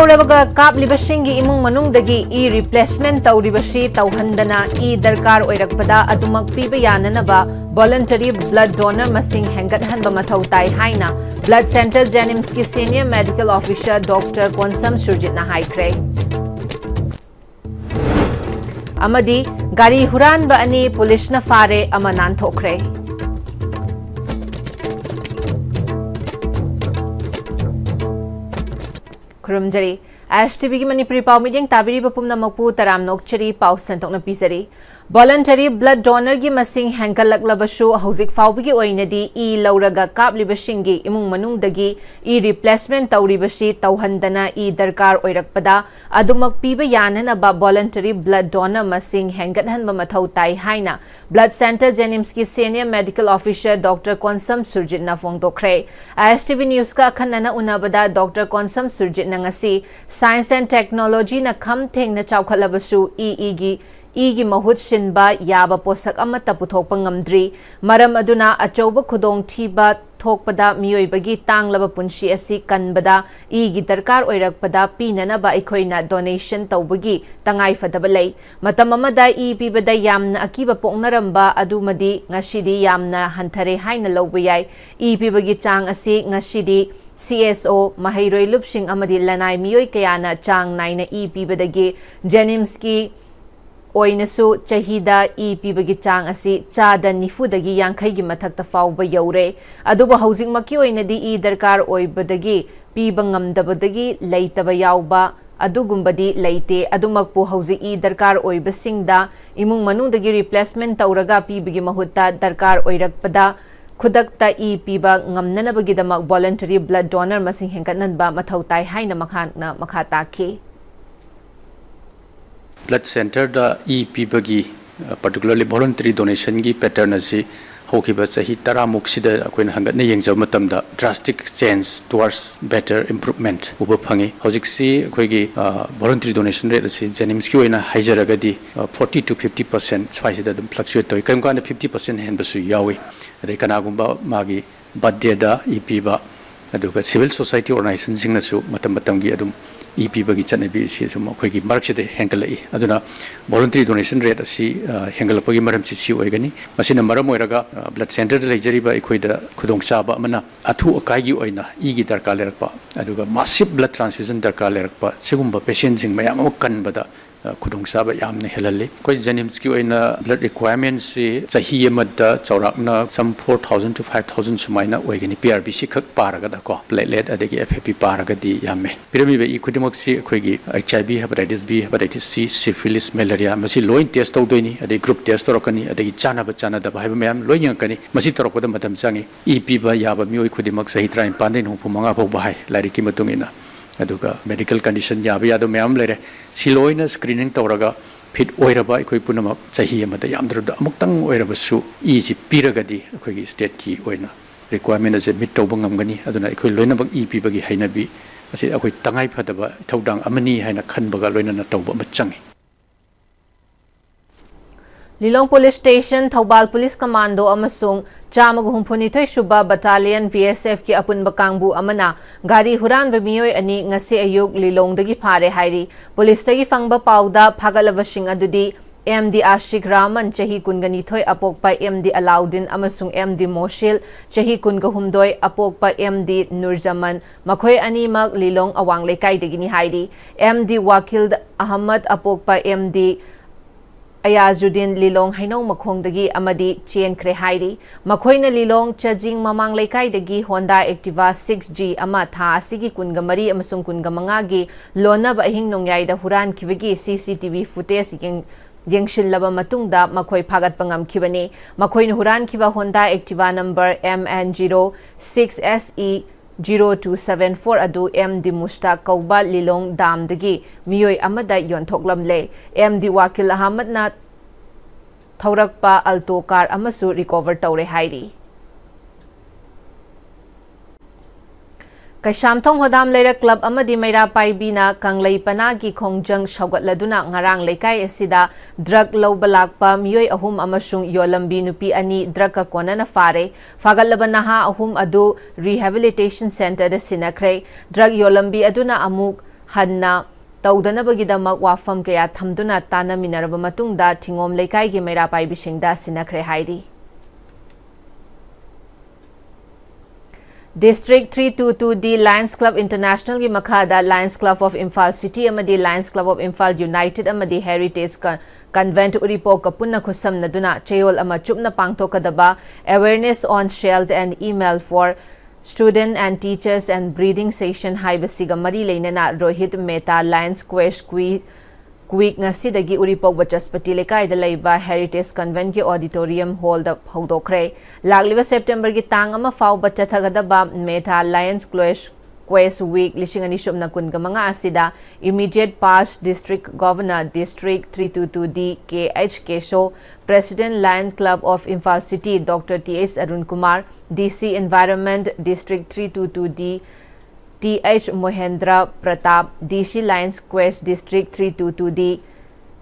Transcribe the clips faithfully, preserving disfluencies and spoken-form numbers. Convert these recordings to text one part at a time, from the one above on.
ꯂꯧꯔꯕꯒ ꯀꯥꯞꯂꯤꯕꯁꯤꯡꯒꯤ ꯏꯃꯨꯡ ꯃꯅꯨꯡꯗꯒꯤ E replacement ꯇꯧꯔꯤꯕꯁꯤ ꯇꯧꯍꯟꯗꯅ E ꯗꯔꯀꯥꯔ ꯑꯣꯏꯔꯛꯄꯗ ꯑꯗꯨꯃꯛ ꯄꯤꯕ ꯌꯥꯅꯅꯕ voluntary blood donor ꯃꯁꯤꯡ ꯍꯦꯟꯒꯠꯍꯟꯕ ꯃꯊꯧ ꯇꯥꯏ ꯍꯥꯏꯅ blood centre JNIMSꯀꯤ senior medical officer Doctor Konsam ꯁꯨꯔꯖꯤꯠꯅ ꯍꯥꯏꯈ꯭ꯔꯦ꯫ ꯑꯃꯗꯤ ꯒꯥꯔꯤ ꯍꯨꯔꯥꯟꯕ ꯑꯅꯤ ꯄꯨꯂꯤꯁꯅ ꯐꯥꯔꯦ, ꯑꯃ ꯅꯥꯟꯊꯣꯛꯈ꯭ꯔꯦ꯫ ꯈꯨꯔꯨꯝꯖꯔꯤ꯫ ISTVꯒꯤ ꯃꯅꯤꯄꯨꯔꯤ ꯄꯥꯎ ꯃꯤꯠꯌꯦꯡ ꯇꯥꯕꯤꯔꯤꯕ ꯄꯨꯝꯅꯃꯛꯄꯨ ꯇꯔꯥꯝꯅ ꯑꯣꯛꯆꯔꯤ꯫ ꯄꯥꯎ ꯁꯟꯗꯣꯛꯅ ꯄꯤꯖꯔꯤ꯫ Voluntary blood donorꯒꯤ ꯃꯁꯤꯡ ꯍꯦꯟꯒꯠꯂꯛꯂꯕꯁꯨ ꯍꯧꯖꯤꯛ ꯐꯥꯎꯕꯒꯤ ꯑꯣꯏꯅꯗꯤ ꯏ ꯂꯧꯔꯒ ꯀꯥꯞꯂꯤꯕꯁꯤꯡꯒꯤ ꯏꯃꯨꯡ ꯃꯅꯨꯡꯗꯒꯤ ꯏ replacement ꯇꯧꯔꯤꯕꯁꯤ ꯇꯧꯍꯟꯗꯅ ꯏ ꯗꯔꯀꯥꯔ ꯑꯣꯏꯔꯛꯄꯗ ꯑꯗꯨꯃꯛ ꯄꯤꯕ ꯌꯥꯅꯅꯕ voluntary blood donor ꯃꯁꯤꯡ ꯍꯦꯟꯒꯠꯍꯟꯕ ꯃꯊꯧ ꯇꯥꯏ ꯍꯥꯏꯅ blood centre JNIMSꯀꯤ senior medical officer Doctor Konsam ꯁꯨꯔꯖꯤꯠꯅ ꯐꯣꯡꯗꯣꯛꯈ꯭ꯔꯦ꯫ ISTV Newsꯀ ꯑꯈꯟꯅꯅ ꯎꯅꯕꯗ Doctor ꯀꯣꯟꯁꯝ ꯁꯨꯔꯖꯤꯠꯅ ꯉꯁꯤ Science and Technologyꯅ ꯈꯝ ꯊꯦꯡꯅ ꯆꯥꯎꯈꯠꯂꯕꯁꯨ ꯏ ꯏꯒꯤ ꯏꯒꯤ ꯃꯍꯨꯠ ꯁꯤꯟꯕ ꯌꯥꯕ ꯄꯣꯠꯁꯛ ꯑꯃꯠꯇ ꯄꯨꯊꯣꯛꯄ ꯉꯝꯗ꯭ꯔꯤ꯫ ꯃꯔꯝ ꯑꯗꯨꯅ ꯑꯆꯧꯕ ꯈꯨꯗꯣꯡꯊꯤꯕ ꯊꯣꯛꯄꯗ ꯃꯤꯑꯣꯏꯕꯒꯤ ꯇꯥꯡꯂꯕ ꯄꯨꯟꯁꯤ ꯑꯁꯤ ꯀꯟꯕꯗ ꯏꯒꯤ ꯗꯔꯀꯥꯔ ꯑꯣꯏꯔꯛꯄꯗ ꯄꯤꯅꯅꯕ ꯑꯩꯈꯣꯏꯅ donation ꯇꯧꯕꯒꯤ ꯇꯉꯥꯏꯐꯗꯕ ꯂꯩ꯫ ꯃꯇꯝ ꯑꯃꯗ ꯏ ꯄꯤꯕꯗ ꯌꯥꯝꯅ ꯑꯀꯤꯕ ꯄꯣꯛꯅꯔꯝꯕ ꯑꯗꯨꯃꯗꯤ ꯉꯁꯤꯗꯤ ꯌꯥꯝꯅ ꯍꯟꯊꯔꯦ ꯍꯥꯏꯅ ꯂꯧꯕ ꯌꯥꯏ꯫ ꯏ ꯄꯤꯕꯒꯤ ꯆꯥꯡ ꯑꯁꯤ ꯉꯁꯤꯗꯤ CSO, ꯃꯍꯩꯔꯣꯏ ꯂꯨꯞꯁꯤꯡ ꯑꯃꯗꯤ ꯂꯅꯥꯏ ꯃꯤꯑꯣꯏ ꯀꯌꯥꯅ ꯆꯥꯡ ꯅꯥꯏꯅ ꯏ ꯄꯤꯕꯗꯒꯤ JNIMSꯀꯤ ꯑꯣꯏꯅꯁꯨ ꯆꯍꯤꯗ ꯏ ꯄꯤꯕꯒꯤ ꯆꯥꯡ ꯑꯁꯤ ꯆꯥꯗ ꯅꯤꯐꯨꯗꯒꯤ ꯌꯥꯡꯈꯩꯒꯤ ꯃꯊꯛꯇ ꯐꯥꯎꯕ ꯌꯧꯔꯦ꯫ ꯑꯗꯨꯕꯨ ꯍꯧꯖꯤꯛꯃꯛꯀꯤ ꯑꯣꯏꯅꯗꯤ ꯏ ꯗꯔꯀꯥꯔ ꯑꯣꯏꯕꯗꯒꯤ ꯄꯤꯕ ꯉꯝꯗꯕꯗꯒꯤ ꯂꯩꯇꯕ ꯌꯥꯎꯕ ꯑꯗꯨꯒꯨꯝꯕꯗꯤ ꯂꯩꯇꯦ꯫ ꯑꯗꯨꯃꯛꯄꯨ ꯍꯧꯖꯤꯛ ꯏ ꯗꯔꯀꯥꯔ ꯑꯣꯏꯕꯁꯤꯡꯗ ꯏꯃꯨꯡ ꯃꯅꯨꯡꯗꯒꯤ replacement ꯇꯧꯔꯒ ꯄꯤꯕꯒꯤ ꯃꯍꯨꯠꯇ ꯗꯔꯀꯥꯔ ꯑꯣꯏꯔꯛꯄꯗ ꯈꯨꯗꯛꯇ ꯏ ꯄꯤꯕ ꯉꯝꯅꯅꯕꯒꯤꯗꯃꯛ voluntary blood donor ꯃꯁꯤꯡ ꯍꯦꯟꯒꯠꯍꯟꯕ ꯃꯊꯧ ꯇꯥꯏ ꯍꯥꯏꯅ ꯃꯍꯥꯛꯅ ꯃꯈꯥ ꯇꯥꯈꯤ꯫ Blood centreꯗ ꯏ ꯄꯤꯕꯒꯤ, particularly voluntary donationꯒꯤ pattern ꯑꯁꯤ ꯍꯧꯈꯤꯕ ꯆꯍꯤ ꯇꯔꯥꯃꯨꯛꯁꯤꯗ ꯑꯩꯈꯣꯏꯅ ꯍꯪꯒꯠꯅ ꯌꯦꯡꯖꯕ ꯃꯇꯝꯗ drastic change towards better improvement ꯎꯕ ꯐꯪꯉꯤ꯫ ꯍꯧꯖꯤꯛꯁꯤ ꯑꯩꯈꯣꯏꯒꯤ voluntary donation rate ꯑꯁꯤ JNIMSꯀꯤ ꯑꯣꯏꯅ ꯍꯥꯏꯖꯔꯒꯗꯤ forty to fifty percent ꯁ꯭ꯋꯥꯏꯁꯤꯗ ꯑꯗꯨꯝ fluctuate ꯇꯧꯏ꯫ ꯀꯔꯤꯒꯨꯝꯕ ꯀꯥꯟꯗ fifty percent ꯍꯦꯟꯕꯁꯨ ꯌꯥꯎꯏ꯫ ꯑꯗꯩ ꯀꯅꯥꯒꯨꯝꯕ ꯃꯥꯒꯤ birthdayꯗ ꯏ ꯄꯤꯕ, ꯑꯗꯨꯒ civil society organizationꯁꯤꯡꯅꯁꯨ ꯃꯇꯝ ꯃꯇꯝꯒꯤ ꯑꯗꯨꯝ ꯏ ꯄꯤꯕꯒꯤ ꯆꯠꯅꯕꯤ ꯑꯁꯤ ꯁꯨꯝ ꯑꯩꯈꯣꯏꯒꯤ ꯃꯔꯛꯁꯤꯗ ꯍꯦꯟꯒꯠꯂꯛꯏ꯫ ꯑꯗꯨꯅ voluntary donation rate ꯑꯁꯤ, ꯑ, ꯍꯦꯟꯒꯠꯂꯛꯄꯒꯤ ꯃꯔꯝꯁꯤ ꯁꯤ ꯑꯣꯏꯒꯅꯤ꯫ ꯃꯁꯤꯅ ꯃꯔꯝ ꯑꯣꯏꯔꯒ, ꯑ, blood centreꯗ ꯂꯩꯖꯔꯤꯕ ꯑꯩꯈꯣꯏꯗ ꯈꯨꯗꯣꯡꯆꯥꯕ ꯑꯃꯅ, ꯑꯊꯨ ꯑꯀꯥꯏꯒꯤ ꯑꯣꯏꯅ ꯏꯒꯤ ꯗꯔꯀꯥꯔ ꯂꯩꯔꯛꯄ, ꯑꯗꯨꯒ massive blood transfusion ꯗꯔꯀꯥꯔ ꯂꯩꯔꯛꯄ, ꯁꯤꯒꯨꯝꯕ patientꯁꯤꯡ ꯃꯌꯥꯝ ꯑꯃ ꯀꯟꯕꯗ, ꯑ, ꯈꯨꯗꯣꯡꯆꯥꯕ ꯌꯥꯝꯅ ꯍꯦꯜꯍꯜꯂꯤ꯫ ꯑꯩꯈꯣꯏ JNIMSꯀꯤ ꯑꯣꯏꯅ blood requirementꯁꯤ ꯆꯍꯤ ꯑꯃꯗ ꯆꯥꯎꯔꯥꯛꯅ some four thousand to five thousand ꯁꯨꯃꯥꯏꯅ ꯑꯣꯏꯒꯅꯤ, P R B C ꯈꯛ ꯄꯥꯔꯒꯗꯀꯣ, platelet ꯑꯗꯒꯤ F F P ꯄꯥꯔꯒꯗꯤ ꯌꯥꯝꯃꯦ꯫ ꯄꯤꯔꯝꯃꯤꯕ ꯏ ꯈꯨꯗꯤꯡꯃꯛꯁꯤ ꯑꯩꯈꯣꯏꯒꯤ H I V, hepatitis B, hepatitis C, syphilis, malaria, ꯃꯁꯤ ꯂꯣꯏ test ꯇꯧꯗꯣꯏꯅꯤ, ꯑꯗꯩ group test ꯇꯧꯔꯛꯀꯅꯤ, ꯑꯗꯒꯤ ꯆꯥꯟꯅꯕ ꯆꯥꯟꯅꯗꯕ ꯍꯥꯏꯕ ꯃꯌꯥꯝ ꯂꯣꯏ ꯌꯦꯡꯉꯛꯀꯅꯤ꯫ ꯃꯁꯤ ꯇꯧꯔꯛꯄꯗ ꯃꯇꯝ ꯆꯪꯉꯤ꯫ ꯏ ꯄꯤꯕ ꯌꯥꯕ ꯃꯤꯑꯣꯏ ꯈꯨꯗꯤꯡꯃꯛ ꯆꯍꯤ ꯇꯔꯥꯅꯤꯄꯥꯟꯗꯒꯤ ꯍꯨꯝꯐꯨ ꯃꯉꯥ ꯐꯥꯎꯕ ꯍꯥꯏ, ꯂꯥꯏꯔꯤꯛꯀꯤ ꯃꯇꯨꯡ ꯏꯟꯅ꯫ ꯑꯗꯨꯒ medical condition ꯌꯥꯕ ꯌꯥꯗꯕ ꯃꯌꯥꯝ ꯑꯃ ꯂꯩꯔꯦ꯫ ꯁꯤ ꯂꯣꯏꯅ screening ꯇꯧꯔꯒ fit ꯑꯣꯏꯔꯕ ꯑꯩꯈꯣꯏ ꯄꯨꯝꯅꯃꯛ ꯆꯍꯤ ꯑꯃꯗ ꯌꯥꯝꯗ꯭ꯔꯕꯗ ꯑꯃꯨꯛꯇꯪ ꯑꯣꯏꯔꯕꯁꯨ ꯏꯁꯤ ꯄꯤꯔꯒꯗꯤ ꯑꯩꯈꯣꯏꯒꯤ stateꯀꯤ ꯑꯣꯏꯅ requirement ꯑꯁꯦ meet ꯇꯧꯕ ꯉꯝꯒꯅꯤ꯫ ꯑꯗꯨꯅ ꯑꯩꯈꯣꯏ ꯂꯣꯏꯅꯃꯛ ꯏ ꯄꯤꯕꯒꯤ ꯍꯩꯅꯕꯤ ꯑꯁꯤ ꯑꯩꯈꯣꯏ ꯇꯉꯥꯏ ꯐꯗꯕ ꯏꯊꯧꯗꯥꯡ ꯑꯃꯅꯤ ꯍꯥꯏꯅ ꯈꯟꯕꯒ ꯂꯣꯏꯅꯅ ꯇꯧꯕ ꯑꯃ ꯆꯪꯉꯤ꯫ ꯂꯤꯂꯣꯡ police station, Thoubal police commando ꯑꯃꯁꯨꯡ ꯆꯥꯝꯃꯒ ꯍꯨꯝꯐꯨꯅꯤꯊꯣꯏ ꯁꯨꯕ battalion B S Fꯀꯤ ꯑꯄꯨꯟꯕ ꯀꯥꯡꯕꯨ ꯑꯃꯅ ꯒꯥꯔꯤ ꯍꯨꯔꯥꯟꯕ ꯃꯤꯑꯣꯏ ꯑꯅꯤ ꯉꯁꯤ ꯑꯌꯨꯛ ꯂꯤꯂꯣꯡꯗꯒꯤ ꯐꯥꯔꯦ ꯍꯥꯏꯔꯤ꯫ Policeꯇꯒꯤ ꯐꯪꯕ ꯄꯥꯎꯗ ꯐꯥꯒꯠꯂꯕꯁꯤꯡ ꯑꯗꯨꯗꯤ M D ꯑꯥꯁꯤꯛ ꯔꯍꯃꯟ, ꯆꯍꯤ ꯀꯨꯟꯒ ꯅꯤꯊꯣꯏ, ꯑꯄꯣꯛꯄ M D ꯑꯂꯥꯎꯗꯤꯟ ꯑꯃꯁꯨꯡ M D ꯃꯣꯁꯤꯜ, ꯆꯍꯤ ꯀꯨꯟꯒ ꯍꯨꯝꯗꯣꯏ, ꯑꯄꯣꯛꯄ M D ꯅꯨꯔꯖꯃꯟ, ꯃꯈꯣꯏ ꯑꯅꯤꯃꯛ ꯂꯤꯂꯣꯡ ꯑꯋꯥꯡ ꯂꯩꯀꯥꯏꯗꯒꯤꯅꯤ ꯍꯥꯏꯔꯤ꯫ M D ꯋꯥꯀꯤꯜ Ahmad, ꯑꯄꯣꯛꯄ M D ꯑꯌꯥꯖꯨꯗꯤꯟ, ꯂꯤꯂꯣꯡ ꯍꯩꯅꯧ ꯃꯈꯣꯡꯗꯒꯤ ꯑꯃꯗꯤ ꯆꯦꯟꯈ꯭ꯔꯦ ꯍꯥꯏꯔꯤ꯫ ꯃꯈꯣꯏꯅ ꯂꯤꯂꯣꯡ ꯆꯖꯤꯡ ꯃꯃꯥꯡ ꯂꯩꯀꯥꯏꯗꯒꯤ Honda Activa six G ꯑꯃ ꯊꯥ ꯑꯁꯤꯒꯤ ꯀꯨꯟꯒ ꯃꯔꯤ ꯑꯃꯁꯨꯡ ꯀꯨꯟꯒ ꯃꯉꯥꯒꯤ ꯂꯣꯟꯅꯕ ꯑꯍꯤꯡ ꯅꯣꯡꯌꯥꯏꯗ ꯍꯨꯔꯥꯟꯈꯤꯕꯒꯤ C C T V footage ꯌꯦꯡ-, ꯌꯦꯡꯁꯤꯜꯂꯕ ꯃꯇꯨꯡꯗ ꯃꯈꯣꯏ ꯐꯥꯒꯠꯄ ꯉꯝꯈꯤꯕꯅꯤ꯫ ꯃꯈꯣꯏꯅ ꯍꯨꯔꯥꯟꯈꯤꯕ Honda Activa number M N zero six S E zero two seven four ꯑꯗꯨ M D ꯃꯨꯁꯇꯥꯛ ꯀꯧꯕ ꯂꯤꯂꯣꯡ ꯗꯥꯝꯗꯒꯤ ꯃꯤꯑꯣꯏ ꯑꯃꯗ ꯌꯣꯟꯊꯣꯛꯂꯝꯂꯦ꯫ M D ꯋꯥꯀꯤꯜ ꯑꯍꯃꯗꯅ ꯊꯧꯔꯛꯄ Alto car ꯑꯃꯁꯨ recover ꯇꯧꯔꯦ ꯍꯥꯏꯔꯤ꯫ ꯀꯩꯁꯥꯝꯊꯣꯡ ꯍꯣꯗꯥꯝ ꯂꯩꯔꯛ club ꯑꯃꯗꯤ ꯃꯩꯔꯥ ꯄꯥꯏꯕꯤꯅ ꯀꯪꯂꯩ ꯄꯅꯥꯒꯤ ꯈꯣꯡꯖꯪ ꯁꯧꯒꯠꯂꯗꯨꯅ ꯉꯔꯥꯡ ꯂꯩꯀꯥꯏ ꯑꯁꯤꯗ drug ꯂꯧꯕ ꯂꯥꯛꯄ ꯃꯤꯑꯣꯏ ꯑꯍꯨꯝ ꯑꯃꯁꯨꯡ ꯌꯣꯜꯂꯝꯕꯤ ꯅꯨꯄꯤ ꯑꯅꯤ drugꯀ ꯀꯣꯟꯅꯅ ꯐꯥꯔꯦ꯫ ꯐꯥꯒꯠꯂꯕ ꯅꯍꯥ ꯑꯍꯨꯝ ꯑꯗꯨ rehabilitation centreꯗ ꯁꯤꯟꯅꯈ꯭ꯔꯦ꯫ Drug ꯌꯣꯜꯂꯝꯕꯤ ꯑꯗꯨꯅ ꯑꯃꯨꯛ ꯍꯟꯅ ꯇꯧꯗꯅꯕꯒꯤꯗꯃꯛ ꯋꯥꯐꯝ ꯀꯌꯥ ꯊꯝꯗꯨꯅ ꯇꯥꯟꯅꯃꯤꯟꯅꯔꯕ ꯃꯇꯨꯡꯗ ꯊꯤꯉꯣꯝ ꯂꯩꯀꯥꯏꯒꯤ ꯃꯩꯔꯥ ꯄꯥꯏꯕꯤꯁꯤꯡꯗ ꯁꯤꯟꯅꯈ꯭ꯔꯦ ꯍꯥꯏꯔꯤ꯫ District three two two D Lions Club Internationalꯒꯤ ꯃꯈꯥꯗ Lions Club of Imphal City ꯑꯃꯗꯤ Lions Club of Imphal United ꯑꯃꯗꯤ Heritage Con- Convent ꯎꯔꯤꯄꯣꯛꯀ ꯄꯨꯟꯅ ꯈꯨꯠꯁꯝꯅꯗꯨꯅ ꯆꯌꯣꯜ ꯑꯃ ꯆꯨꯞꯅ ꯄꯥꯡꯊꯣꯛꯀꯗꯕ Awareness on Child and Email for Student and Teachers and Breeding Session ꯍꯥꯏꯕꯁꯤꯒ ꯃꯔꯤ ꯂꯩꯅꯅ Rohit Mehta Lions Quest Quiz Week ꯉꯁꯤꯗꯒꯤ ꯎꯔꯤꯄꯣꯛ ꯕꯆꯁꯄꯇꯤ ꯂꯩꯀꯥꯏꯗ ꯂꯩꯕ Heritage Conventꯀꯤ Auditorium Hallꯗ ꯍꯧꯗꯣꯛꯈ꯭ꯔꯦ꯫ ꯂꯥꯛꯂꯤꯕ Septemberꯒꯤ ꯇꯥꯡ ꯑꯃ ꯐꯥꯎꯕ ꯆꯠꯊꯒꯗꯕ Mehta Lions Quest Quest Week ꯂꯤꯁꯤꯡ ꯑꯅꯤ ꯁꯨꯞꯅ ꯀꯨꯟꯒ ꯃꯉꯥ ꯑꯁꯤꯗ immediate past District Governor District three two two D K H Keso, President Lion Club of Imphal City Doctor T S Arun Kumar, D C Environment District three two two D T H Mohendra Pratap, D C Lions Quest District three two two D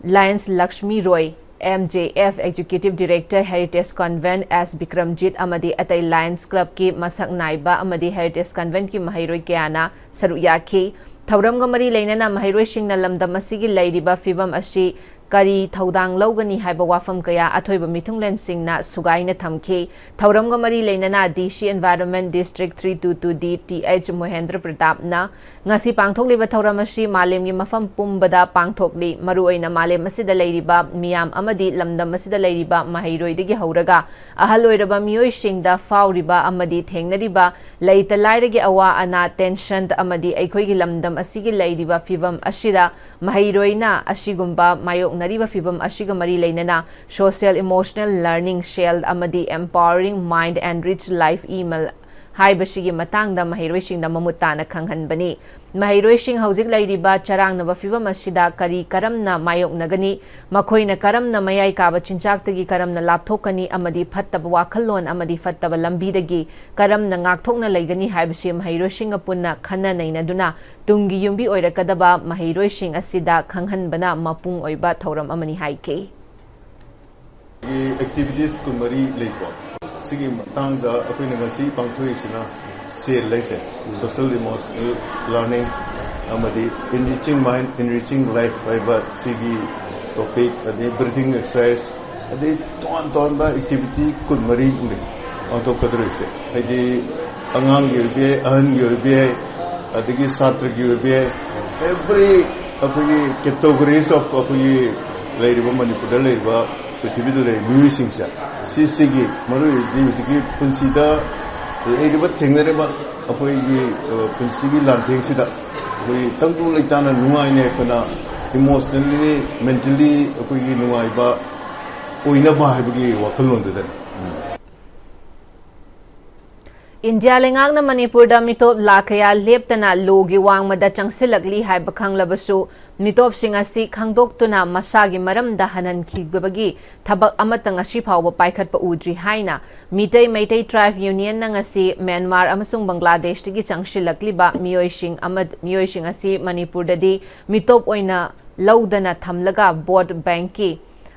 Lions Lakshmi Roy, M J F Executive Director Heritage Convent S Bikramjit ꯑꯃꯗꯤ ꯑꯇꯩ Lions Clubꯀꯤ ꯃꯁꯛ ꯅꯥꯏꯕ ꯑꯃꯗꯤ Heritage Conventꯀꯤ ꯃꯍꯩꯔꯣꯏ ꯀꯌꯥꯅ ꯁꯔꯨꯛ ꯌꯥꯈꯤ꯫ ꯊꯧꯔꯝꯒ ꯃꯔꯤ ꯂꯩꯅꯅ ꯃꯍꯩꯔꯣꯏꯁꯤꯡꯅ ꯂꯝꯗꯝ ꯑꯁꯤꯒꯤ ꯂꯩꯔꯤꯕ ꯐꯤꯕꯝ ꯑꯁꯤ ꯀꯔꯤ ꯊꯧꯗꯥꯡ ꯂꯧꯒꯅꯤ ꯍꯥꯏꯕ ꯋꯥꯐꯝ ꯀꯌꯥ ꯑꯊꯣꯏꯕ ꯃꯤꯊꯨꯡꯂꯦꯟꯁꯤꯡꯅ ꯁꯨꯒꯥꯏꯅ ꯊꯝꯈꯤ꯫ ꯊꯧꯔꯝꯒ ꯃꯔꯤ ꯂꯩꯅꯅ D C Environment District three two two D T H Mohendra Pratapꯅ ꯉꯁꯤ ꯄꯥꯡꯊꯣꯛꯂꯤꯕ ꯊꯧꯔꯝ ꯑꯁꯤ ꯃꯥꯂꯦꯝꯒꯤ ꯃꯐꯝ ꯄꯨꯝꯕꯗ ꯄꯥꯡꯊꯣꯛꯂꯤ꯫ ꯃꯔꯨꯑꯣꯏꯅ ꯃꯥꯂꯦꯝ ꯑꯁꯤꯗ ꯂꯩꯔꯤꯕ ꯃꯤꯌꯥꯝ ꯑꯃꯗꯤ ꯂꯝꯗꯝ ꯑꯁꯤꯗ ꯂꯩꯔꯤꯕ ꯃꯍꯩꯔꯣꯏꯗꯒꯤ ꯍꯧꯔꯒ ꯑꯍꯜ ꯑꯣꯏꯔꯕ ꯃꯤꯑꯣꯏꯁꯤꯡꯗ ꯐꯥꯎꯔꯤꯕ ꯑꯃꯗꯤ ꯊꯦꯡꯅꯔꯤꯕ ꯂꯩꯇ ꯂꯥꯏꯔꯒꯤ ꯑꯋꯥ ꯑꯅꯥ, tension ꯑꯃꯗꯤ ꯑꯩꯈꯣꯏꯒꯤ ꯂꯝꯗꯝ ꯑꯁꯤꯒꯤ ꯂꯩꯔꯤꯕ ꯐꯤꯕꯝ ꯑꯁꯤꯗ ꯃꯍꯩꯔꯣꯏꯅ ꯑꯁꯤꯒꯨꯝꯕ ꯃꯥꯌꯣꯛꯅꯔꯤꯕ ꯐꯤꯕꯝ ꯑꯁꯤꯒ ꯃꯔꯤ ꯂꯩꯅꯅ Social Emotional Learning Cell ꯑꯃꯗꯤ Empowering Mind and Rich Life Email ꯍꯥꯏꯕꯁꯤꯒꯤ ꯃꯇꯥꯡꯗ ꯃꯍꯩꯔꯣꯏꯁꯤꯡꯗ ꯃꯃꯨꯠ ꯇꯥꯅ ꯈꯪꯍꯟꯕꯅꯤ꯫ ꯃꯍꯩꯔꯣꯏꯁꯤꯡ ꯍꯧꯖꯤꯛ ꯂꯩꯔꯤꯕ ꯆꯔꯥꯡꯅꯕ ꯐꯤꯕꯝ ꯑꯁꯤꯗ ꯀꯔꯤ ꯀꯔꯝꯅ ꯃꯥꯌꯣꯛꯅꯒꯅꯤ, ꯃꯈꯣꯏꯅ ꯀꯔꯝꯅ ꯃꯌꯥꯏ ꯀꯥꯕ ꯆꯤꯟꯖꯥꯛꯇꯒꯤ ꯀꯔꯝꯅ ꯂꯥꯞꯊꯣꯛꯀꯅꯤ ꯑꯃꯗꯤ ꯐꯠꯇꯕ ꯋꯥꯈꯜꯂꯣꯟ ꯑꯃꯗꯤ ꯐꯠꯇꯕ ꯂꯝꯕꯤꯗꯒꯤ ꯀꯔꯝꯅ ꯉꯥꯛꯊꯣꯛꯅ ꯂꯩꯒꯅꯤ ꯍꯥꯏꯕꯁꯤ ꯃꯍꯩꯔꯣꯏꯁꯤꯡꯒ ꯄꯨꯟꯅ ꯈꯟꯅ ꯅꯩꯅꯗꯨꯅ ꯇꯨꯡꯒꯤ ꯌꯨꯝꯕꯤ ꯑꯣꯏꯔꯛꯀꯗꯕ ꯃꯍꯩꯔꯣꯏꯁꯤꯡ ꯑꯁꯤꯗ ꯈꯪꯍꯟꯕꯅ ꯃꯄꯨꯡ ꯑꯣꯏꯕ ꯊꯧꯔꯝ ꯑꯃꯅꯤ ꯍꯥꯏꯈꯤ꯫ ꯑꯦꯛꯇꯤꯚꯤꯇꯤꯁ ꯀꯨꯟꯃꯔꯤ ꯂꯩꯀꯣ꯫ ꯁꯤꯒꯤ ꯃꯇꯥꯡꯗ ꯑꯩꯈꯣꯏꯅ ꯉꯁꯤ ꯄꯥꯡꯊꯣꯛꯏꯁꯤꯅ ꯁꯦꯜ ꯍꯥꯏꯁꯦ, social emotional learning, ꯑꯃꯗꯤ Enriching Mind, Enriching Life ꯍꯥꯏꯕ ꯁꯤꯒꯤ topic, ꯑꯗꯩ breathing exercise, ꯑꯗꯩ ꯇꯣꯉꯥꯟ ꯇꯣꯉꯥꯟꯕ activity ꯀꯨꯟꯃꯔꯤ ꯂꯩ ꯄꯥꯡꯊꯣꯛꯀꯗꯧꯔꯤꯁꯦ꯫ ꯍꯥꯏꯗꯤ ꯑꯉꯥꯡꯒꯤ ꯑꯣꯏꯕ ꯌꯥꯏ, ꯑꯍꯟꯒꯤ ꯑꯣꯏꯕ ꯌꯥꯏ, ꯑꯗꯒꯤ ꯁꯥꯇ꯭ꯔꯒꯤ ꯑꯣꯏꯕ ꯌꯥꯏ, every ꯑꯩꯈꯣꯏꯒꯤ categories of ꯑꯩꯈꯣꯏꯒꯤ ꯂꯩꯔꯤꯕ ꯃꯅꯤꯄꯨꯔꯗ ꯂꯩꯔꯤꯕ ꯄ꯭ꯔꯤꯊꯤꯕꯤꯗ ꯂꯩꯔꯤꯕ ꯃꯤꯑꯣꯏꯁꯤꯡꯁꯦ ꯁꯤꯁꯤꯒꯤ ꯃꯔꯨꯑꯣꯏꯕꯗꯤ ꯍꯧꯖꯤꯛꯀꯤ ꯄꯨꯟꯁꯤꯗ ꯂꯩꯔꯤꯕ ꯊꯦꯡꯅꯔꯤꯕ ꯑꯩꯈꯣꯏꯒꯤ ꯑ, ꯄꯨꯟꯁꯤꯒꯤ ꯂꯥꯟꯊꯦꯡꯁꯤꯗ ꯑꯩꯈꯣꯏ ꯇꯪꯗꯨ ꯂꯩꯇꯥꯅ ꯅꯨꯡꯉꯥꯏꯅ ꯑꯩꯈꯣꯏꯅ emotionally, mentally ꯑꯩꯈꯣꯏꯒꯤ ꯅꯨꯡꯉꯥꯏꯕ ꯑꯣꯏꯅꯕ ꯍꯥꯏꯕꯒꯤ ꯋꯥꯈꯜꯂꯣꯟꯗꯨꯗꯅꯤ꯫ ꯏꯟꯗꯤꯌꯥ ꯂꯩꯉꯥꯛꯅ ꯃꯅꯤꯄꯨꯔꯗ ꯃꯤꯇꯣꯞ ꯂꯥꯈ ꯀꯌꯥ ꯂꯦꯞꯇꯅ ꯂꯣꯒꯤ ꯋꯥꯡꯃꯗ ꯆꯪꯁꯤꯜꯂꯛꯂꯤ ꯍꯥꯏꯕ ꯈꯪꯂꯕꯁꯨ, ꯃꯤꯇꯣꯞꯁꯤꯡ ꯑꯁꯤ ꯈꯪꯗꯣꯛꯇꯨꯅ ꯃꯁꯥꯒꯤ ꯃꯔꯝꯗ ꯍꯟꯍꯟꯈꯤꯕꯒꯤ ꯊꯕꯛ ꯑꯃꯠꯇ ꯉꯁꯤ ꯐꯥꯎꯕ ꯄꯥꯏꯈꯠꯄ ꯎꯗ꯭ꯔꯤ ꯍꯥꯏꯅ ꯃꯤꯇꯩ ꯃꯩꯇꯩ ꯇ꯭ꯔꯥꯏꯕ ꯌꯨꯅꯤꯌꯟꯅ ꯉꯁꯤ ꯃ꯭ꯌꯥꯟꯃꯥꯔ ꯑꯃꯁꯨꯡ ꯕꯪꯒ꯭ꯂꯥꯗꯦꯁꯇꯒꯤ ꯆꯪꯁꯤꯜꯂꯛꯂꯤꯕ ꯃꯤꯑꯣꯏꯁꯤꯡ ꯑꯃ-, ꯃꯤꯑꯣꯏꯁꯤꯡ ꯑꯁꯤ ꯃꯅꯤꯄꯨꯔꯗꯗꯤ ꯃꯤꯇꯣꯞ ꯑꯣꯏꯅ ꯂꯧꯗꯅ ꯊꯝꯂꯒ ꯚꯣꯠ ꯕꯦꯡꯛꯀꯤ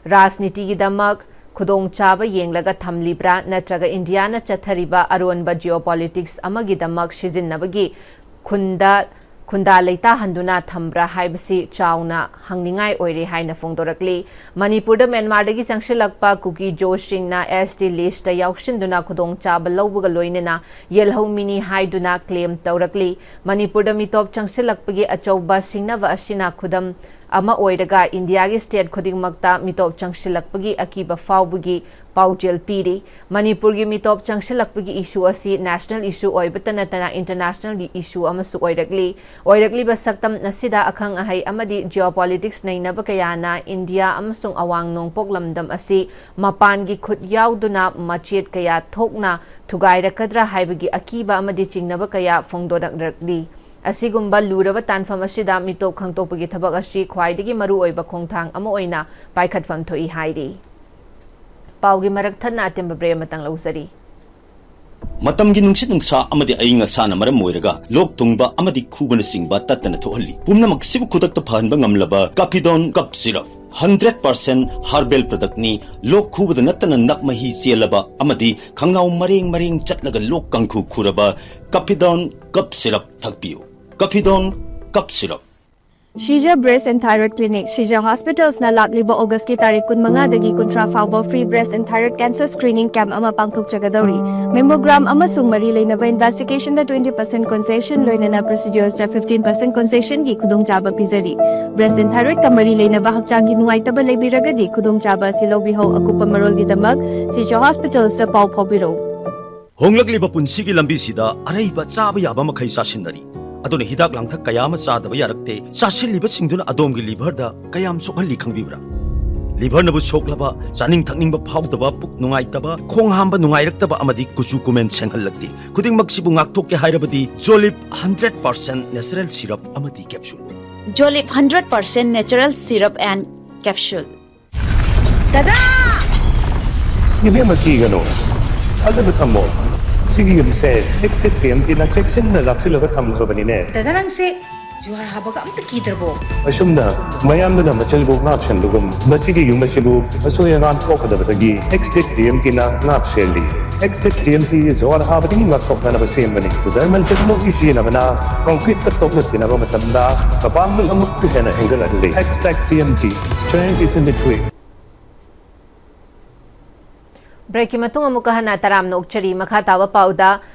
ꯔꯥꯖꯅꯤꯇꯤꯒꯤꯗꯃꯛ ꯈꯨꯗꯣꯡꯆꯥꯕ ꯌꯦꯡꯂꯒ ꯊꯝꯂꯤꯕ꯭ꯔꯥ, ꯅꯠꯇ꯭ꯔꯒ ꯏꯟꯗꯤꯌꯥꯅ ꯆꯠꯊꯔꯤꯕ ꯑꯔꯣꯟꯕ geopolitics ꯑꯃꯒꯤꯗꯃꯛ ꯁꯤꯖꯤꯟꯅꯕꯒꯤ ꯈꯨꯟꯗ ꯈꯨꯟꯗꯥ ꯂꯩꯇꯥꯍꯟꯗꯨꯅ ꯊꯝꯕ꯭ꯔꯥ ꯍꯥꯏꯕꯁꯤ ꯆꯥꯎꯅ ꯍꯪꯅꯤꯡꯉꯥꯏ ꯑꯣꯏꯔꯦ ꯍꯥꯏꯅ ꯐꯣꯡꯗꯣꯔꯛꯂꯤ꯫ ꯃꯅꯤꯄꯨꯔꯗ ꯃ꯭ꯌꯥꯟꯃꯥꯔꯗꯒꯤ ꯆꯪꯁꯤꯜꯂꯛꯄ ꯀꯨꯀꯤ ꯖꯣꯁꯤꯡꯅ S T list ꯌꯥꯎꯁꯤꯟꯗꯨꯅ ꯈꯨꯗꯣꯡꯆꯥꯕ ꯂꯧꯕꯒ ꯂꯣꯏꯅꯅ ꯌꯦꯜꯍꯧꯃꯤꯅꯤ ꯍꯥꯏꯗꯨꯅ claim ꯇꯧꯔꯛꯂꯤ꯫ ꯃꯅꯤꯄꯨꯔꯗ ꯃꯤꯇꯣꯞ ꯆꯪꯁꯤꯜꯂꯛꯄꯒꯤ ꯑꯆꯧꯕ ꯁꯤꯡꯅꯕ ꯑꯁꯤꯅ ꯈꯨꯗꯝ ꯑꯃ ꯑꯣꯏꯔꯒ ꯏꯟꯗꯤꯌꯥꯒꯤ state ꯈꯨꯗꯤꯡꯃꯛꯇ ꯃꯤꯇꯣꯞ ꯆꯪꯁꯤꯜꯂꯛꯄꯒꯤ ꯑꯀꯤꯕ ꯐꯥꯎꯕꯒꯤ ꯄꯥꯎꯖꯦꯜ ꯄꯤꯔꯤ꯫ ꯃꯅꯤꯄꯨꯔꯒꯤ ꯃꯤꯇꯣꯞ ꯆꯪꯁꯤꯜꯂꯛꯄꯒꯤ issue ꯑꯁꯤ national issue ꯑꯣꯏꯕꯇ ꯅꯠꯇꯅ international issue ꯑꯃꯁꯨ ꯑꯣꯏꯔꯛꯂꯤ꯫ ꯑꯣꯏꯔꯛꯂꯤꯕ ꯁꯛꯇꯝ ꯑꯁꯤꯗ ꯑꯈꯪ ꯑꯍꯩ ꯑꯃꯗꯤ geopolitics ꯅꯩꯅꯕ ꯀꯌꯥꯅ ꯏꯟꯗꯤꯌꯥ ꯑꯃꯁꯨꯡ ꯑꯋꯥꯡ ꯅꯣꯡꯄꯣꯛ ꯂꯝꯗꯝ ꯑꯁꯤ ꯃꯄꯥꯟꯒꯤ ꯈꯨꯠ ꯌꯥꯎꯗꯨꯅ ꯃꯆꯦꯠ ꯀꯌꯥ ꯊꯣꯛꯅ ꯊꯨꯒꯥꯏꯔꯛꯀꯗ꯭ꯔꯥ ꯍꯥꯏꯕꯒꯤ ꯑꯀꯤꯕ ꯑꯃꯗꯤ ꯆꯤꯡꯅꯕ ꯀꯌꯥ ꯐꯣꯡꯗꯣꯔꯛꯂꯤ꯫ ꯑꯁꯤꯒꯨꯝꯕ ꯂꯨꯔꯕ ꯇꯥꯟꯐꯝ ꯑꯁꯤꯗ ꯃꯤꯇꯣꯞ ꯈꯪꯗꯣꯛꯄꯒꯤ ꯊꯕꯛ ꯑꯁꯤ ꯈ꯭ꯋꯥꯏꯗꯒꯤ ꯃꯔꯨꯑꯣꯏꯕ ꯈꯣꯡꯊꯥꯡ ꯑꯃ ꯑꯣꯏꯅ ꯄꯥꯏꯈꯠꯐꯝ ꯊꯣꯛꯏ ꯍꯥꯏꯔꯤ꯫ ꯄꯥꯎꯒꯤ ꯃꯔꯛ ꯊꯠꯅ ꯑꯇꯦꯟꯕ break ꯑꯃꯇꯪ ꯂꯧꯖꯔꯤ꯫ ꯃꯇꯝꯒꯤ ꯅꯨꯡꯁꯤꯠ ꯅꯨꯡꯁꯥ ꯑꯃꯗꯤ ꯑꯏꯪ ꯑꯁꯥꯅ ꯃꯔꯝ ꯑꯣꯏꯔꯒ ꯂꯣꯛ ꯊꯨꯡꯕ ꯑꯃꯗꯤ ꯈꯨꯕꯅꯆꯤꯡꯕ ꯇꯠꯇꯅ ꯊꯣꯛꯍꯜꯂꯤ꯫ ꯄꯨꯝꯅꯃꯛꯁꯤꯕꯨ ꯈꯨꯗꯛꯇ ꯐꯍꯟꯕ ꯉꯝꯂꯕ ꯀꯥꯐꯤꯗꯣꯟ ꯀꯞ syrup, hundred percent herbal product ꯅꯤ꯫ ꯂꯣꯛ ꯈꯨꯕꯗ ꯅꯠꯇꯅ ꯅꯞ ꯃꯍꯤ ꯆꯦꯜꯂꯕ ꯑꯃꯗꯤ ꯈꯪꯅꯥꯎ ꯃꯔꯦꯡ ꯃꯔꯦꯡ ꯆꯠꯂꯒ ꯂꯣꯛ ꯀꯥꯡꯈꯨ ꯈꯨꯔꯕ ꯀꯥꯐꯤꯗꯣꯟ ꯀꯞ syrup ꯊꯛꯄꯤꯌꯨ꯫ ꯀꯥꯐꯤꯗꯣꯟ Cup syrup. Shija Breast and Thyroid Clinic, Shija Hospitals ꯅ ꯂꯥꯛꯂꯤꯕ ꯑꯣꯒꯁꯀꯤ ꯇꯥꯔꯤꯛ ꯀꯨꯟꯃꯉꯥꯗꯒꯤ ꯀꯨꯟꯊ꯭ꯔꯥ ꯐꯥꯎꯕ free breast and thyroid cancer screening camp ꯑꯃ ꯄꯥꯡꯊꯣꯛꯆꯒꯗꯧꯔꯤ꯫ Mammogram ꯑꯃꯁꯨꯡ ꯃꯔꯤ ꯂꯩꯅꯕ investigation ꯗ twenty percent concession ꯂꯣꯏꯅꯅ procedures ꯇ fifteen percent concession ꯒꯤ ꯈꯨꯗꯣꯡꯆꯥꯕ ꯄꯤꯖꯔꯤ꯫ Breast and thyroid ꯀ ꯃꯔꯤ ꯂꯩꯅꯕ ꯍꯛꯆꯥꯡꯒꯤ ꯅꯨꯡꯉꯥꯏꯇꯕ ꯂꯩꯕꯤꯔꯒꯗꯤ ꯈꯨꯗꯣꯡꯆꯥꯕ ꯑꯁꯤ ꯂꯧꯕꯤꯍꯧ꯫ ꯑꯀꯨꯞꯄ ꯃꯔꯣꯜꯒꯤꯗꯃꯛ Shija Hospitals ꯇ ꯄꯥꯎ ꯐꯥꯎꯕꯤꯔꯧ꯫ ꯍꯣꯡꯂꯛꯂꯤꯕ ꯄꯨꯟꯁꯤꯒꯤ ꯂꯝꯕꯤꯁꯤꯗ ꯑꯔꯩꯕ ꯆꯥꯕ ꯌꯥꯕ ꯃꯈꯩ ꯆꯥꯁꯤꯟꯅꯔꯤ꯫ ꯑꯗꯨꯅ ꯍꯤꯗꯥꯛ ꯂꯥꯡꯊꯛ ꯀꯌꯥ ꯑꯃ ꯆꯥꯗꯕ ꯌꯥꯔꯛꯇꯦ꯫ ꯆꯥꯁꯤꯜꯂꯤꯕꯁꯤꯡꯗꯨꯅ ꯑꯗꯣꯝꯒꯤ liver ꯗ ꯀꯌꯥꯝ ꯁꯣꯛꯍꯜꯂꯤ ꯈꯪꯕꯤꯕ꯭ꯔꯥ? Liver ꯅꯕꯨ ꯁꯣꯛꯂꯕ, ꯆꯥꯅꯤꯡ ꯊꯛꯅꯤꯡꯕ ꯐꯥꯎꯗꯕ, ꯄꯨꯛ ꯅꯨꯡꯉꯥꯏꯇꯕ, ꯈꯣꯡ ꯍꯥꯝꯕ ꯅꯨꯡꯉꯥꯏꯔꯛꯇꯕ ꯑꯃꯗꯤ ꯀꯨꯆꯨ ꯀꯨꯃꯦꯟ ꯁꯦꯡꯍꯜꯂꯛꯇꯦ꯫ ꯈꯨꯗꯤꯡꯃꯛꯁꯤꯕꯨ ꯉꯥꯛꯊꯣꯛꯀꯦ ꯍꯥꯏꯔꯕꯗꯤ Jolip hundred percent natural syrup ꯑꯃꯗꯤ capsule꯫ Jolip hundred percent natural syrup and capsule. ꯗꯗꯥ! ꯏꯕꯦꯝꯃ, ꯀꯤꯒꯅꯨ, ꯊꯥꯖꯕ ꯊꯝꯃꯣ꯫ ꯁꯤꯒꯤ ꯌꯨꯝꯁꯦ Extech TMT ꯅ ꯆꯦꯛꯁꯤꯟꯅ ꯂꯥꯛꯁꯤꯜꯂꯒ ꯊꯝꯈ꯭ꯔꯕꯅꯤꯅꯦ꯫ ꯗꯗꯥ, ꯅꯪꯁꯦ ꯖꯨꯍꯥꯔ ꯍꯥꯕꯒ ꯑꯝꯇ ꯀꯤꯗ꯭ꯔꯕꯣ? ꯑꯁꯨꯝꯅ ꯃꯌꯥꯝꯗꯨꯅ ꯃꯆꯜꯕꯨ ꯉꯥꯛ ꯁꯦꯟꯕꯒꯨꯝ, ꯃꯁꯤꯒꯤ ꯌꯨꯝ ꯑꯁꯤꯕꯨ ꯑꯁꯣꯏ ꯑꯉꯥꯝ ꯊꯣꯛꯀꯗꯕꯗꯒꯤ Extech TMT ꯅ ꯉꯥꯛ ꯁꯦꯜꯂꯤ꯫ Extech TMT ꯖꯨꯍꯥꯔ ꯍꯥꯕꯗꯒꯤ ꯉꯥꯛꯊꯣꯛꯅꯅꯕ ꯁꯦꯝꯕꯅꯤ꯫ German technology ꯁꯤꯖꯤꯟꯅꯕꯅ concrete ꯀ ꯇꯣꯛꯅ ꯇꯤꯟꯅꯕ ꯃꯇꯝꯗ ꯃꯄꯥꯡꯒꯜ ꯑꯃꯨꯛꯀ ꯍꯦꯟꯅ ꯍꯦꯟꯒꯠꯍꯜꯂꯤ꯫ Extech TMT, strength is in the grit. Break ꯀꯤ ꯃꯇꯨꯡ ꯑꯃꯨꯛꯀ ꯍꯟꯅ ꯇꯔꯥꯝꯅ ꯑꯣꯛꯆꯔꯤ꯫ ꯃꯈꯥ ꯇꯥꯕ ꯄꯥꯎꯗ,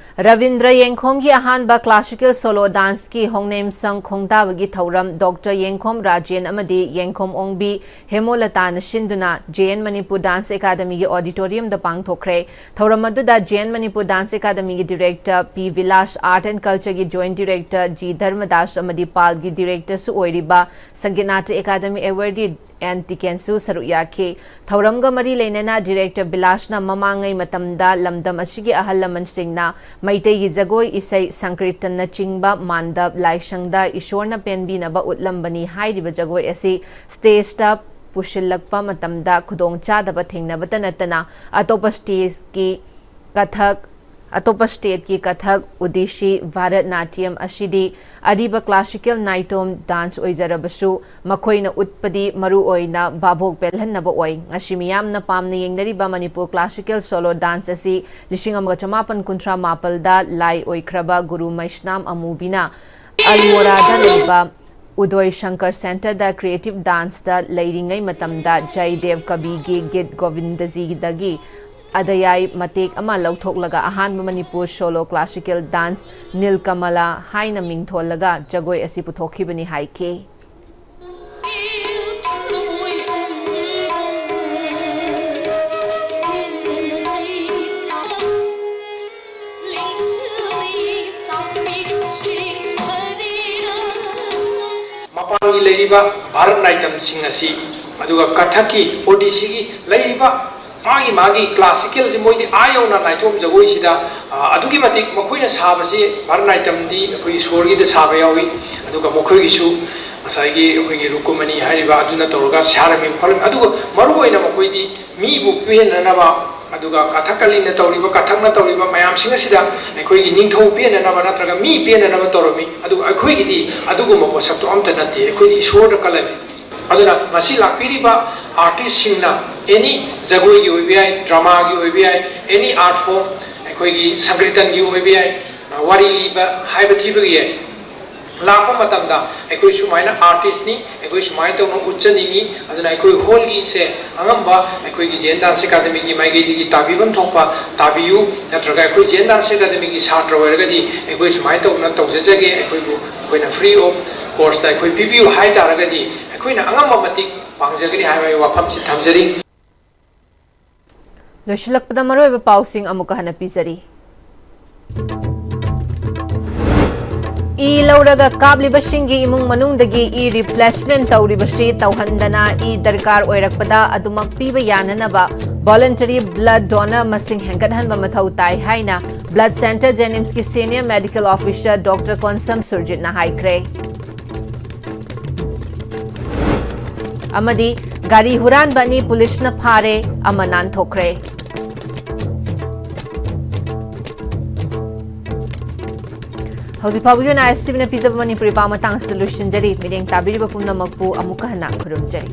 ꯔꯕꯤꯟꯗ꯭ꯔ ꯌꯦꯡꯈꯣꯝꯒꯤ ꯑꯍꯥꯟꯕ classical solo dance ꯀꯤ ꯍꯣꯡꯅꯦꯝꯁꯪ ꯈꯣꯡꯗꯥꯕꯒꯤ ꯊꯧꯔꯝ ꯗꯣꯛꯇꯔ ꯌꯦꯡꯈꯣꯝ ꯔꯥꯖꯦꯟ ꯑꯃꯗꯤ ꯌꯦꯡꯈꯣꯝ ꯑꯣꯡꯕꯤ ꯍꯦꯃꯣꯂꯇꯥꯅ ꯁꯤꯟꯗꯨꯅ J N Manipur Dance Academy ꯒꯤ auditorium ꯗ ꯄꯥꯡꯊꯣꯛꯈ꯭ꯔꯦ꯫ ꯊꯧꯔꯝ ꯑꯗꯨꯗ J N Manipur Dance Academy ꯒꯤ director P Vilas, Art and Culture ꯒꯤ joint director G ꯙꯔꯃꯗꯥꯁ ꯑꯃꯗꯤ ꯄꯥꯜꯒꯤ director ꯁꯨ ꯑꯣꯏꯔꯤꯕ ꯁꯪꯒꯤꯠ ꯅꯥꯇ꯭ꯌ ꯑꯦꯀꯥꯗꯃꯤ awardee N ꯇꯤꯀꯦꯟꯁꯨ ꯁꯔꯨꯛ ꯌꯥꯈꯤ꯫ ꯊꯧꯔꯝꯒ ꯃꯔꯤ ꯂꯩꯅꯅ director ꯕꯤꯂꯥꯁꯅ ꯃꯃꯥꯡꯉꯩ ꯃꯇꯝꯗ ꯂꯝꯗꯝ ꯑꯁꯤꯒꯤ ꯑꯍꯜ ꯂꯃꯟꯁꯤꯡꯅ ꯃꯩꯇꯩꯒꯤ ꯖꯒꯣꯏ, ꯏꯁꯩ, ꯁꯪꯀ꯭ꯔꯤꯇꯟꯅꯆꯤꯡꯕ ꯃꯥꯟꯗꯞ, ꯂꯥꯏꯁꯪꯗ ꯏꯁꯣꯔꯅ ꯄꯦꯟꯕꯤꯅꯕ ꯎꯠꯂꯝꯕꯅꯤ ꯍꯥꯏꯔꯤꯕ ꯖꯒꯣꯏ ꯑꯁꯤ stage ꯇ ꯄꯨꯁꯤꯜꯂꯛꯄ ꯃꯇꯝꯗ ꯈꯨꯗꯣꯡꯆꯥꯗꯕ ꯊꯦꯡꯅꯕꯇ ꯅꯠꯇꯅ ꯑꯇꯣꯞꯄ stage ꯀꯤ ꯀꯊꯛ, ꯑꯇꯣꯞꯄ state ꯀꯤ ꯀꯊꯛ, ꯎꯗꯤꯁꯤ, ꯚꯥꯔꯠ ꯅꯥꯇ꯭ꯌꯝ ꯑꯁꯤꯗꯤ ꯑꯔꯤꯕ classical ꯅꯥꯏꯇꯣꯝ dance ꯑꯣꯏꯖꯔꯕꯁꯨ, ꯃꯈꯣꯏꯅ ꯎꯠꯄꯗꯤ ꯃꯔꯨ ꯑꯣꯏꯅ ꯚꯥꯕꯣꯛ ꯄꯦꯜꯍꯟꯅꯕ ꯑꯣꯏ꯫ ꯉꯁꯤ ꯃꯤꯌꯥꯝꯅ ꯄꯥꯝꯅ ꯌꯦꯡꯅꯔꯤꯕ ꯃꯅꯤꯄꯨꯔ classical solo dance ꯑꯁꯤ ꯂꯤꯁꯤꯡ ꯑꯃꯒ ꯆꯃꯥꯄꯟ ꯀꯨꯟꯊ꯭ꯔꯥ ꯃꯥꯄꯜꯗ ꯂꯥꯏ ꯑꯣꯏꯈ꯭ꯔꯕ ꯒꯨꯔꯨ ꯃꯩꯁꯅꯥꯝ ꯑꯃꯨꯕꯤꯅ ꯑꯜꯃꯣꯔꯥꯗ ꯂꯩꯕ ꯎꯗꯣꯏ ꯁꯪꯀꯔ ꯁꯦꯟꯇꯔꯗ ꯀ꯭ꯔꯤꯌꯦꯇꯤꯚ ꯗꯥꯟꯁꯇ ꯂꯩꯔꯤꯉꯩ ꯃꯇꯝꯗ ꯖꯌꯗꯦꯕ ꯀꯕꯤꯒꯤ ꯒꯤꯠ ꯒꯣꯕꯤꯟꯗꯖꯤꯗꯒꯤ ꯑꯗꯌꯥꯏ ꯃꯇꯦꯛ ꯑꯃ ꯂꯧꯊꯣꯛꯂꯒ ꯑꯍꯥꯟꯕ ꯃꯅꯤꯄꯨꯔ ꯁꯣꯂꯣ ꯀ꯭ꯂꯥꯁꯤꯀꯦꯜ ꯗꯥꯟꯁ ꯅꯤꯜꯀꯃꯂꯥ ꯍꯥꯏꯅ ꯃꯤꯡꯊꯣꯜꯂꯒ ꯖꯒꯣꯏ ꯑꯁꯤ ꯄꯨꯊꯣꯛꯈꯤꯕꯅꯤ ꯍꯥꯏꯈꯤ꯫ ꯃꯄꯥꯟꯒꯤ ꯂꯩꯔꯤꯕ ꯚꯥꯔꯠ ꯅꯥꯏꯇꯝꯁꯤꯡ ꯑꯁꯤ, ꯑꯗꯨꯒ ꯀꯊꯛꯀꯤ, ꯑꯣꯗꯤꯁꯤꯒꯤ ꯂꯩꯔꯤꯕ ꯃꯥꯒꯤ ꯃꯥꯒꯤ ꯀ꯭ꯂꯥꯁꯤꯀꯦꯜꯁꯤ ꯃꯣꯏꯗꯤ ꯑꯥ ꯌꯧꯅ ꯅꯥꯏꯇꯣꯝ ꯖꯒꯣꯏꯁꯤꯗ, ꯑ, ꯑꯗꯨꯛꯀꯤ ꯃꯇꯤꯛ ꯃꯈꯣꯏꯅ ꯁꯥꯕꯁꯤ ꯚꯥꯔꯠ ꯅꯥꯏꯇꯝꯗꯤ ꯑꯩꯈꯣꯏ ꯏꯁꯣꯔꯒꯤꯗ ꯁꯥꯕ ꯌꯥꯎꯏ, ꯑꯗꯨꯒ ꯃꯈꯣꯏꯒꯤꯁꯨ ꯉꯁꯥꯏꯒꯤ ꯑꯩꯈꯣꯏꯒꯤ ꯔꯨꯀꯨꯃꯅꯤ ꯍꯥꯏꯔꯤꯕ ꯑꯗꯨꯅ ꯇꯧꯔꯒ ꯁꯥꯔꯝꯃꯤ ꯈꯣꯠꯂꯝꯃꯤ꯫ ꯑꯗꯨꯒ ꯃꯔꯨꯑꯣꯏꯅ ꯃꯈꯣꯏꯗꯤ ꯃꯤꯕꯨ ꯄꯦꯟꯅꯅꯕ, ꯑꯗꯨꯒ ꯀꯊꯛꯀꯂꯤꯅ ꯇꯧꯔꯤꯕ, ꯀꯊꯛꯅ ꯇꯧꯔꯤꯕ ꯃꯌꯥꯝꯁꯤꯡ ꯑꯁꯤꯗ ꯑꯩꯈꯣꯏꯒꯤ ꯅꯤꯡꯊꯧ ꯄꯦꯟꯅꯅꯕ ꯅꯠꯇ꯭ꯔꯒ ꯃꯤ ꯄꯦꯟꯅꯅꯕ ꯇꯧꯔꯝꯃꯤ꯫ ꯑꯗꯨꯒ ꯑꯩꯈꯣꯏꯒꯤꯗꯤ ꯑꯗꯨꯒꯨꯝꯕ ꯄꯣꯠꯁꯛꯇꯣ ꯑꯝꯇ ꯅꯠꯇꯦ, ꯑꯩꯈꯣꯏꯗꯤ ꯏꯁꯣꯔꯗ ꯀꯜꯂꯝꯃꯤ꯫ ꯑꯗꯨꯅ ꯃꯁꯤ ꯂꯥꯛꯄꯤꯔꯤꯕ ꯑꯥꯔꯇꯤꯁꯁꯤꯡꯅ ꯑꯦꯅꯤ ꯖꯒꯣꯏꯒꯤ ꯑꯣꯏꯕ ꯌꯥꯏ, ꯗ꯭ꯔꯃꯥꯒꯤ ꯑꯣꯏꯕ ꯌꯥꯏ, ꯑꯦꯅꯤ ꯑꯥꯔꯠ ꯐꯣꯝ, ꯑꯩꯈꯣꯏꯒꯤ ꯁꯪꯀ꯭ꯔꯤꯇꯟꯒꯤ ꯑꯣꯏꯕ ꯌꯥꯏ, ꯋꯥꯔꯤ ꯂꯤꯕ ꯍꯥꯏꯕ ꯊꯤꯕꯒꯤ ꯌꯥꯏ, ꯂꯥꯛꯄ ꯃꯇꯝꯗ ꯑꯩꯈꯣꯏ ꯁꯨꯃꯥꯏꯅ ꯑꯥꯔꯇꯤꯁꯅꯤ, ꯑꯩꯈꯣꯏ ꯁꯨꯃꯥꯏꯅ ꯇꯧꯅ ꯎꯠꯆꯅꯤꯡꯉꯤ꯫ ꯑꯗꯨꯅ ꯑꯩꯈꯣꯏ ꯍꯣꯜꯒꯤꯁꯦ ꯑꯉꯝꯕ ꯑꯩꯈꯣꯏꯒꯤ ꯖꯦꯟ ꯗꯥꯟꯁ ꯑꯦꯀꯥꯗꯃꯤꯒꯤ ꯃꯥꯏꯀꯩꯗꯒꯤ ꯇꯥꯕꯤꯐꯝ ꯊꯣꯛꯄ ꯇꯥꯕꯤꯌꯨ, ꯅꯠꯇ꯭ꯔꯒ ꯑꯩꯈꯣꯏ ꯖꯦꯟ ꯗꯥꯟꯁ ꯑꯦꯀꯥꯗꯃꯤꯒꯤ ꯁꯥꯇ꯭ꯔ ꯑꯣꯏꯔꯒꯗꯤ ꯑꯩꯈꯣꯏ ꯁꯨꯃꯥꯏꯅ ꯇꯧꯅ ꯇꯧꯖꯖꯒꯦ, ꯑꯩꯈꯣꯏꯕꯨ, ꯑꯩꯈꯣꯏꯅ ꯐ꯭ꯔꯤ ꯑꯣꯐ ꯀꯣꯁꯇ ꯑꯩꯈꯣꯏ ꯄꯤꯕꯤꯌꯨ ꯍꯥꯏ ꯇꯥꯔꯒꯗꯤ ꯑꯩꯈꯣꯏꯅ ꯑꯉꯝꯕ ꯃꯇꯤꯛ ꯄꯥꯡꯖꯒꯅꯤ ꯍꯥꯏꯕ ꯑꯩ ꯋꯥꯐꯝꯁꯤ ꯊꯝꯖꯔꯤ꯫ ꯂꯣꯏꯁꯤꯜꯂꯛꯄꯗ ꯃꯔꯨꯑꯣꯏꯕ ꯄꯥꯎꯁꯤꯡ ꯑꯃꯨꯛꯀ ꯍꯟꯅ ꯄꯤꯖꯔꯤ꯫ ꯏ ꯂꯧꯔꯒ ꯀꯥꯞꯂꯤꯕꯁꯤꯡꯒꯤ ꯏꯃꯨꯡ ꯃꯅꯨꯡꯗꯒꯤ ꯏ ꯔꯤꯄ꯭ꯂꯦꯁꯃꯦꯟ ꯇꯧꯔꯤꯕꯁꯤ ꯇꯧꯍꯟꯗꯅ ꯏ ꯗꯔꯀꯥꯔ ꯑꯣꯏꯔꯛꯄꯗ ꯑꯗꯨꯃꯛ ꯄꯤꯕ ꯌꯥꯅꯅꯕ ꯚꯣꯂꯨꯟꯇꯔꯤ ꯕ꯭ꯂꯗ ꯗꯣꯅꯔ ꯃꯁꯤꯡ ꯍꯦꯟꯒꯠꯍꯟꯕ ꯃꯊꯧ ꯇꯥꯏ ꯍꯥꯏꯅ ꯕ꯭ꯂꯗ ꯁꯦꯟꯇꯔ ꯖꯦꯅꯤꯝꯁꯀꯤ senior medical officer doctor Konsam ꯁꯨꯔꯖꯤꯠꯅ ꯍꯥꯏꯈ꯭ꯔꯦ꯫ ꯑꯃꯗꯤ ꯒꯥꯔꯤ ꯍꯨꯔꯥꯟꯕ ꯑꯅꯤ ꯄꯨꯂꯤꯁꯅ ꯐꯥꯔꯦ, ꯑꯃ ꯅꯥꯟꯊꯣꯛꯈ꯭ꯔꯦ꯫ ꯍꯧꯖꯤꯛ ꯐꯥꯎꯕꯒꯤ ꯑꯣꯏꯅ ISTVꯅ ꯄꯤꯖꯕ ꯃꯅꯤꯄꯨꯔꯤ ꯄꯥꯎ ꯃꯇꯥꯡ ꯑꯁꯤꯗ ꯂꯣꯏꯁꯤꯟꯖꯔꯤ꯫ ꯃꯤꯠꯌꯦꯡ ꯇꯥꯕꯤꯔꯤꯕ ꯄꯨꯝꯅꯃꯛꯄꯨ ꯑꯃꯨꯛꯀ ꯍꯟꯅ ꯈꯨꯔꯨꯝꯖꯔꯤ꯫